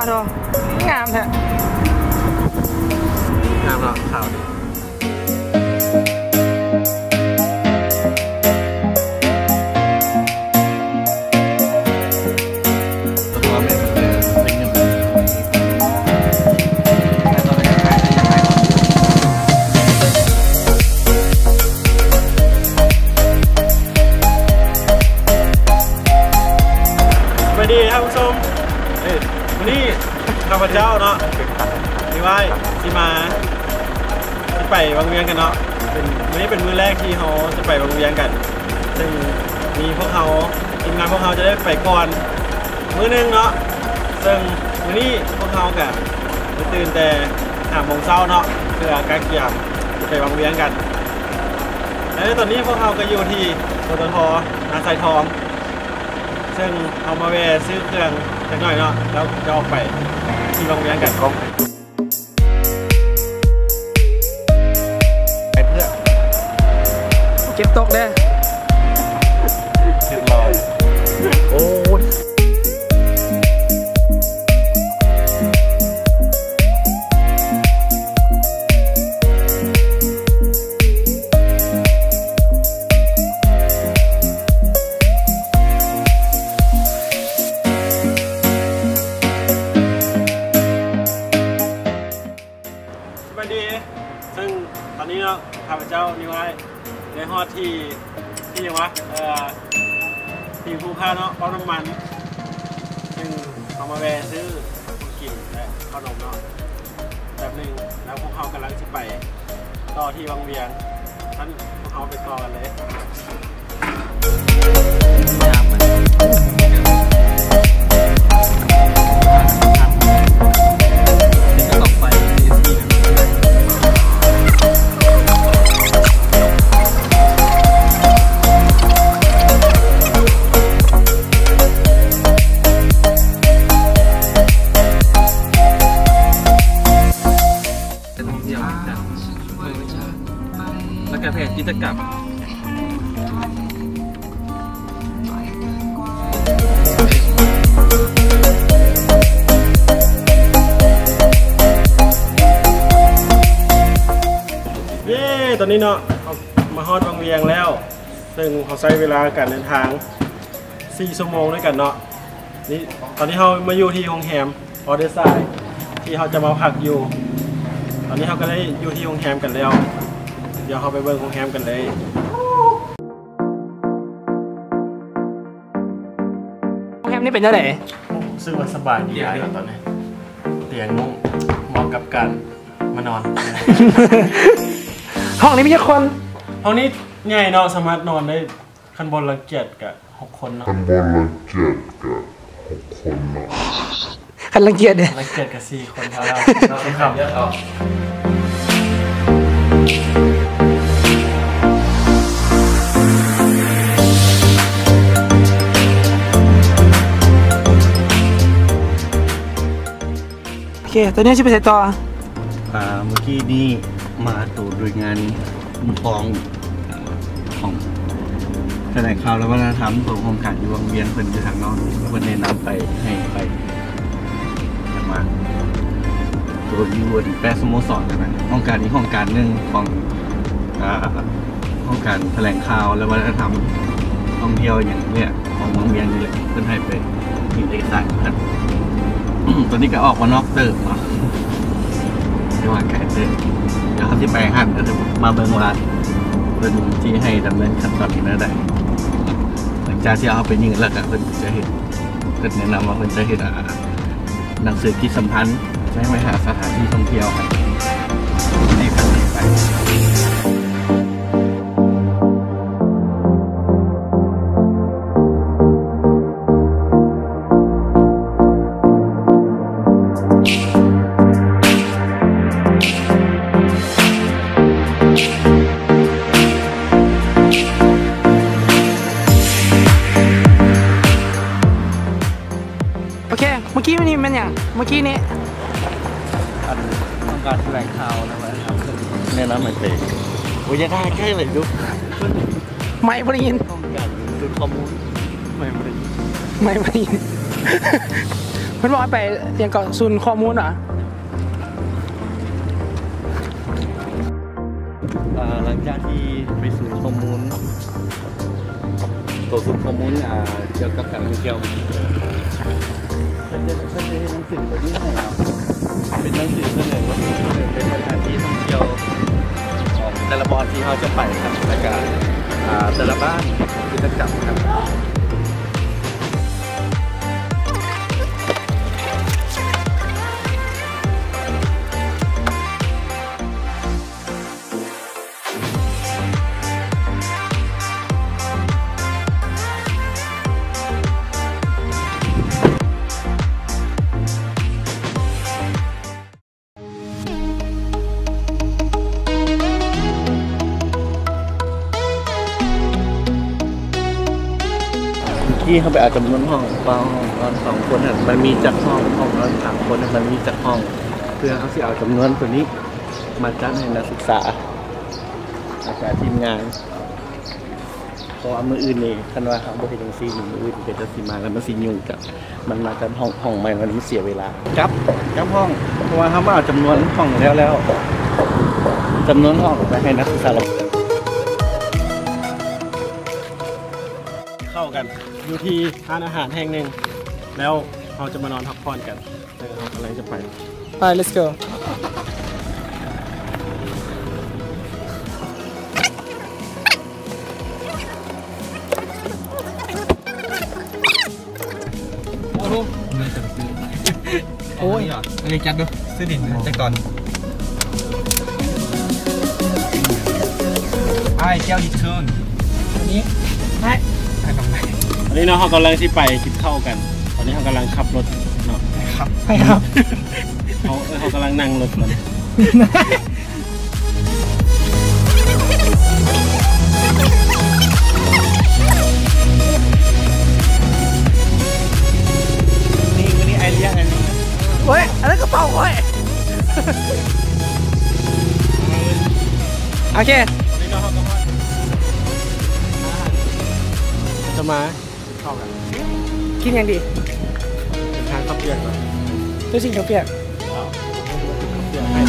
ໂອ້ ງາມແທ້ ງາມເນາະ ຂາວດີ. ສະບາຍດີທ່ານຜູ້ຊົມ ເອີ ມື້ນີ້ຂ້າພະເຈົ້າເນາະ ມີໄວ້ຊິມາ ຊິໄປວັງວຽງກັນເນາະ ເປັນ ມື້ນີ້ເປັນມື້ແລກທີ່ເຮົາຈະໄປວັງວຽງກັນ ເຊິ່ງມີພວກເຮົາ ທີມງານພວກເຮົາຈະໄດ້ໄປກ່ອນມື້ໜຶ່ງເນາະ ເຊິ່ງມື້ນີ້ພວກເຮົາກະໄດ້ຕື່ນແຕ່ຫ້າໂມງເຊົ້າເນາະ ເພື່ອກະກຽມຈະໄປວັງວຽງກັນ ແລະ ໃນຕອນນີ້ພວກເຮົາກະຢູ່ທີ່ ປຕທ ນາຊາຍທອງ ເຊິ່ງເຮົາມາແວ່ຊື້ເຄື່ອງຈັກໜ້ອຍເນາະ ແລ້ວຈະອອກໄປທີ່ວັງວຽງກັນ. ໄປເພື່ອ ເກັບຕົກເດ້ ຮຽບຮ້ອຍ ໂອ້ຍ. ສະບາຍດີ ເຊິ່ງຕອນນີ້ເນາະ ຂ້າພະເຈົ້ານິວອ້າຍ ໄດ້ຮອດທີ່ ທີ່ຫຍັງວະ ເອີ ທີ່ພູຜາເນາະ ປ້ຳນ້ຳມັນ ເຊິ່ງເຮົາມາແວ່ຊື້ຂອງກິນ ແລະ ເຂົ້າໜົມເນາະ ແປັບໜຶ່ງ ແລ້ວພວກເຮົາກຳລັງຊິໄປຕໍ່ທີ່ວັງວຽງ ຊັ້ນພວກເຮົາໄປຕໍ່ກັນເລີຍ. ແລ້ວກະແຜນກິດຈະກຳ ເຢ້ ຕອນນີ້ເນາະ ເຮົາມາຮອດວັງວຽງແລ້ວ ເຊິ່ງເຮົາໃຊ້ເວລາການເດີນທາງສີ່ຊົ່ວໂມງດ້ວຍກັນເນາະ. ນີ້ ຕອນນີ້ເຮົາມາຢູ່ທີ່ໂຮງແຮມ Orderside ທີ່ເຮົາຈະມາພັກຢູ່. ຕອນນີ້ເຮົາກະໄດ້ຢູ່ທີ່ໂຮງແຮມກັນແລ້ວ ດຽວເຮົາໄປເບິ່ງໂຮງແຮມກັນເລີຍ. ໂຮງແຮມນີ້ເປັນແນວໃດ? ຮູ້ສຶກວ່າສະບາຍດີຫຼາຍເນາະຕອນນີ້ ຕຽງນຸ້ມ ເໝາະກັບການມານອນ. ຫ້ອງນີ້ມີຈັກຄົນ? ຫ້ອງນີ້ໃຫຍ່ເນາະ ສາມາດນອນໄດ້ ຄັນບໍ່ລັງກຽດກະຫົກຄົນເນາະ ຄັນບໍ່ລັງກຽດກະຫົກຄົນເນາະ ຄັນລັງກຽດເດ້ ລັງກຽດກະສີ່ຄົນພໍແລ້ວ. ໂອເຄ ຕອນນີ້ຊິໄປໃສຕໍ່? ອ່າ ເມື່ອກີ້ນີ້ມາໂຕໂດຍງານຄຸ້ມຄອງ ອ່າ ຂອງຖະແຫຼງຂ່າວ ແລະ ວັດທະນະທຳຂອງຫ້ອງການຢູ່ວັງວຽງ ເພິ່ນຢູ່ທາງນອກ ເພິ່ນແນະນຳໄປ ໃຫ້ໄປ ມາໂຕຢູ່ແປດສະໂມສອນຫັ້ນນະ ຫ້ອງການອີກຫ້ອງການໜຶ່ງຂອງ ອ່າ ຫ້ອງການຖະແຫຼງຂ່າວ ແລະ ວັດທະນະທຳ ທ່ອງທ່ຽວຫຍັງນີ້ແຫຼະ ຂອງວັງວຽງນີ້ແຫຼະ ເພິ່ນໃຫ້ໄປຍື່ນເອກະສານຢູ່ຫັ້ນ. ຕອນນີ້ກະອອກມານອກເຕີບເນາະ ແຕ່ວ່າໄກເຕີບ ດຽວເຮົາຊິໄປຫັ້ນ ດຽວມາເບິ່ງວ່າເພິ່ນຊິໃຫ້ດຳເນີນຂັ້ນຕອນແນວໃດ. ຫຼັງຈາກທີ່ເຮົາໄປຍື່ນແລ້ວກະເພິ່ນຈະເຮັດ ເພິ່ນແນະນຳວ່າເພິ່ນຈະເຮັດ ອ່າ ໜັງສືກິດສຳພັນ ແຈ້ງໄປຫາສະຖານທີ່ທ່ອງທ່ຽວໃຫ້ເຂົ້າໄປ. ໂອເຄ ເມື່ອກີ້ນີ້ແມ່ນຫຍັງ? ເມື່ອກີ້ນີ້ ອັນ ຫ້ອງການຖະແຫຼງຂ່າວແລ້ວ ແນະນຳໃຫ້ໄປ ໂອ້ຍ ຢ່າຖ່າຍໃກ້ເລີຍດຸ ໄມບໍ່ໄດ້ຍິນ ຫ້ອງການສູນຂໍ້ມູນ ໄມບໍ່ໄດ້ຍິນ ໄມບໍ່ໄດ້ຍິນ. ເພິ່ນບອກໃຫ້ໄປຫຍັງເກາະ ສູນຂໍ້ມູນຫວາ? ອ່າ ຫຼັງຈາກທີ່ໄປສູນຂໍ້ມູນ ໂຕສູນຂໍ້ມູນ ອ່າ ກ່ຽວກັບການທ່ອງທ່ຽວ ເພິ່ນຈະ ເພິ່ນຈະເຮັດໜັງສືຕົວນີ້ໃຫ້ເຮົາ ເປັນໜັງສືສະເໜີວ່າເປັນສະຖານທີ່ທ່ອງທ່ຽວຂອງແຕ່ລະບ່ອນທີ່ເຮົາຈະໄປຄັບ ແລ້ວກະ ອ່າ ແຕ່ລະບ້ານ ກິດຈະກຳຄັບ. ເມື່ອກີ້ເຮົາໄປເອົາຈຳນວນຫ້ອງ ວ່າຫ້ອງນອນສອງຄົນຫັ້ນ ມັນມີຈັກຫ້ອງ, ຫ້ອງນອນສາມຄົນຫັ້ນ ມັນມີຈັກຫ້ອງ, ເພື່ອເຮົາຊິເອົາຈຳນວນໂຕນີ້ມາຈັດໃຫ້ນັກສຶກສາ ແລ້ວກະທີມງານ. ເພາະວ່າມື້ອື່ນນີ້ ຄັນວ່າເຮົາບໍ່ເຮັດຈັ່ງຊີ້ນີ້ ມື້ອື່ນເຂົາເຈົ້າຊິມາແລ້ວມັນຊິຫຍຸ້ງກັນ ມັນມາກັນຫ້ອງ ຫ້ອງໃໝ່ ມັນເສຍເວລາ ກັບ ກັບຫ້ອງ ເພາະວ່າເຮົາມາເອົາຈຳນວນຫ້ອງແລ້ວ ແລ້ວຈຳນວນຫ້ອງໄປໃຫ້ນັກສຶກສາລາວ ເຂົ້າກັນຢູ່ທີ່ຮ້ານອາຫານແຫ່ງໜຶ່ງ ແລ້ວເຮົາຈະມານອນພັກຜ່ອນກັນ. ເອີ ເຮົາກຳລັງຈະໄປ ໄປ let's go. ໂອ້ໂຫ ໂອ້ຍ ເອີ ຈັດເດີ້ ຊື້ດິນຈັກຕອນ ອ້າຍ ແກ້ວອີກເທິງ ອັນນີ້ ໄປ ໄປ ໄປ ອັນນີ້ເນາະ ເຮົາກຳລັງຊິໄປກິນເຂົ້າກັນ ຕອນນີ້ເຮົາກຳລັງຂັບລົດເນາະ ໄປຂັບ ໄປຂັບ ເຮົາ ເອີ ເຮົາກຳລັງນັ່ງລົດກັນ ນີ້ ມື້ນີ້ອ້າຍລ້ຽງອັນນີ້ ໂອ້ຍ ອັນນັ້ນກະເປົາຂ້ອຍ ໂອເຄ ຕອນນີ້ເນາະ ເຮົາກະຮອດ ຈະມາ ເຂົ້າກັນ ກິນຫຍັງດີ? ເປັນທາງເຂົ້າປຽກເນາະ ເຈົ້າຊິເຂົ້າປຽກ ເຂົ້າປຽກໃຫ້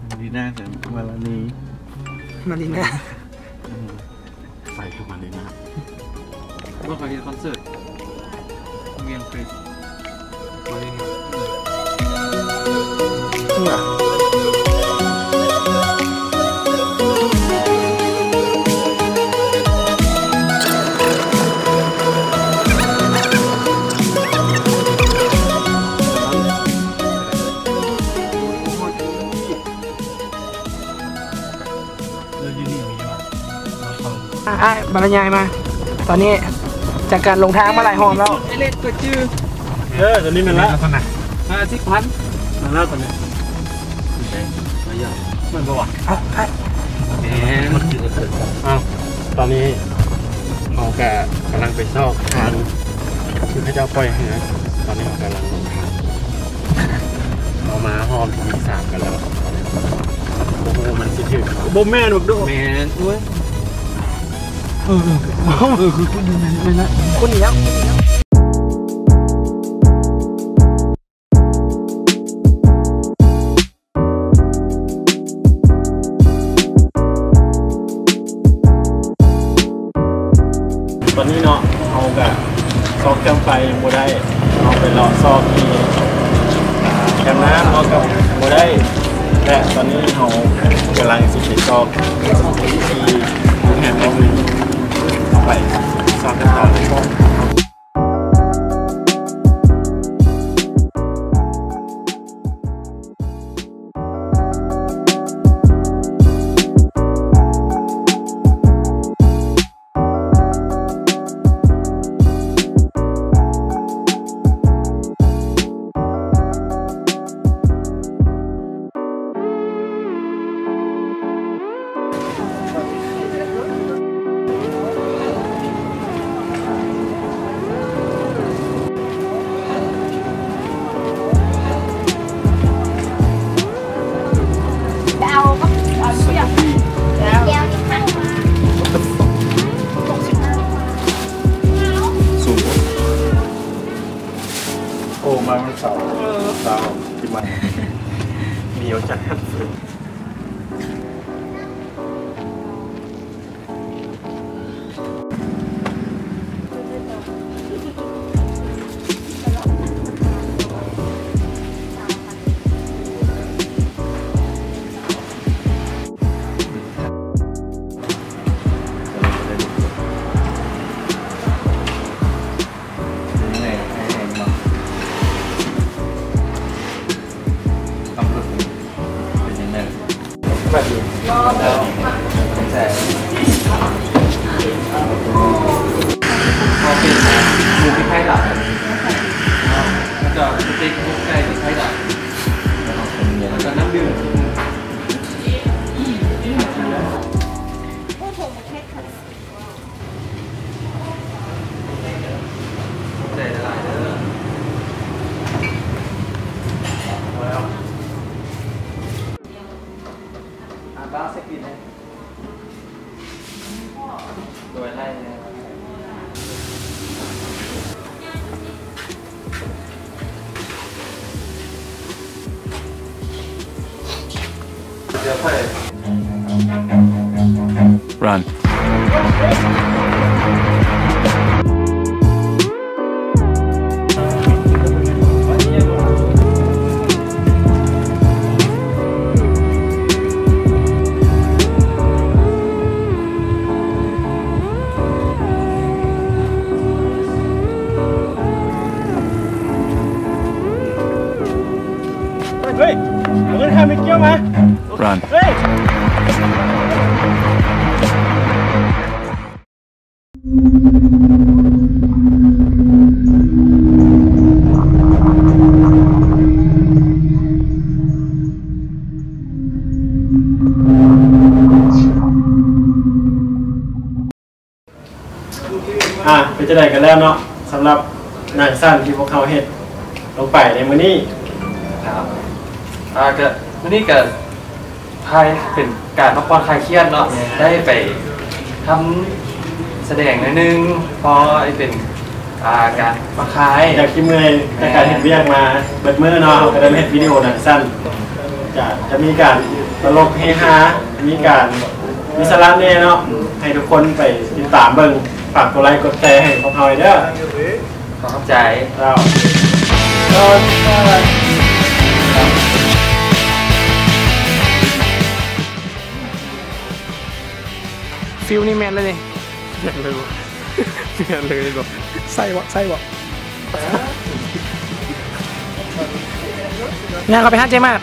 ມາລີນາ ມາລານີ ມາລີນາ ອືມ ໄປຄືມາລີນາ ບໍ່ເຄີຍເຫັນຄອນເສີດ ວຽງເຟສ ມາລີນາ ເອີ. ອ່ະ ອ້າຍ ບັນລະຍາຍມາ ຕອນນີ້ຈາກການຫຼົງທາງມາຫຼາຍຮອບແລ້ວ ເອເລັດຕົວຈື່ ເອີ ຕົວນີ້ແມ່ນລະ ຫ້າສິບພັນ ແມ່ນລະຕົວນີ້ ແມ່ນບໍ່ວະ? ເອົ້າ ແມ່ນ ເອົ້າ ຕອນນີ້ເຮົາກະກຳລັງໄປຊອກທາງທີ່ເຂົາເຈົ້າປ່ອຍເຮືອ ຕອນນີ້ເຮົາກຳລັງລົງທາງ ເຮົາມາຮອບທີສາມກັນແລ້ວ ບໍ່ຮູ້ວ່າມັນຊິຖືກ ບໍ່ແມ່ນດອກ ແມ່ນ ໂອ້ຍ ເອີ ເອີ ເອີ ຄືຄົນນີ້ແມ່ນ ແມ່ນລະ ຄົນນີ້ແລ້ວ ຕອນນີ້ເນາະ ເຮົາກະຊອກແຄມໄຟຍັງບໍ່ໄດ້ ເຮົາໄປເລາະຊອກທີ່ ອ່າ ແຄມນ້ຳເຮົາກະບໍ່ໄດ້ ແລະ ຕອນນີ້ເຮົາກຳລັງຊິໄປຊອກທີ່ໂຮງແຮມແຫ່ງໜຶ່ງ ເຮົາໄປຊອກກັນຕໍ່ເລີຍ. ຕ Run. ເຮີ້ຍ ເອົາເງິນຂ້າໄປກ່ຽວມາ Run. ເຮີ້ຍ ອ່າ ເປັນຈັ່ງໃດກັນແລ້ວເນາະ ສຳລັບໜັງສັ້ນທີ່ພວກເຮົາເຮັດລົງໄປໃນມື້ນີ້? ຄັບ ອ່າ ກະ ມື້ນີ້ກະພາຍເປັນການພັກຜ່ອນຄາຍຄຽດເນາະ ແມ່ນ ໄດ້ໄປທຳສະແດງໜ້ອຍໜຶ່ງ ພໍໃຫ້ເປັນ ອ່າ ການຜ່ອນຄາຍ ຈາກທີ່ເມື່ອຍຈາກການເຮັດວຽກມາເບິດມື້ເນາະ ເຮົາກະໄດ້ມາເຮັດວິດີໂອໜັງສັ້ນ ຈະ ຈະມີການຕະຫຼົກເຮຮາ ມີການ ມີສາລະແດ່ເນາະ ໃຫ້ທຸກຄົນໄປຕິດຕາມເບິ່ງ ຝາກກົດໄລກົດແຊໃຫ້ພວກເຮົາເດີ ຂໍຂອບໃຈ ເຈົ້າ. ຟິວນີ້ແມ່ນເລີຍນີ້ ແມ່ນເລີຍບໍ່ ແມ່ນເລີຍບໍ່ ໃສ່ບໍ່ ໃສ່ບໍ່? ຍ່າງເຂົ້າໄປຫາເຈມາດ ກ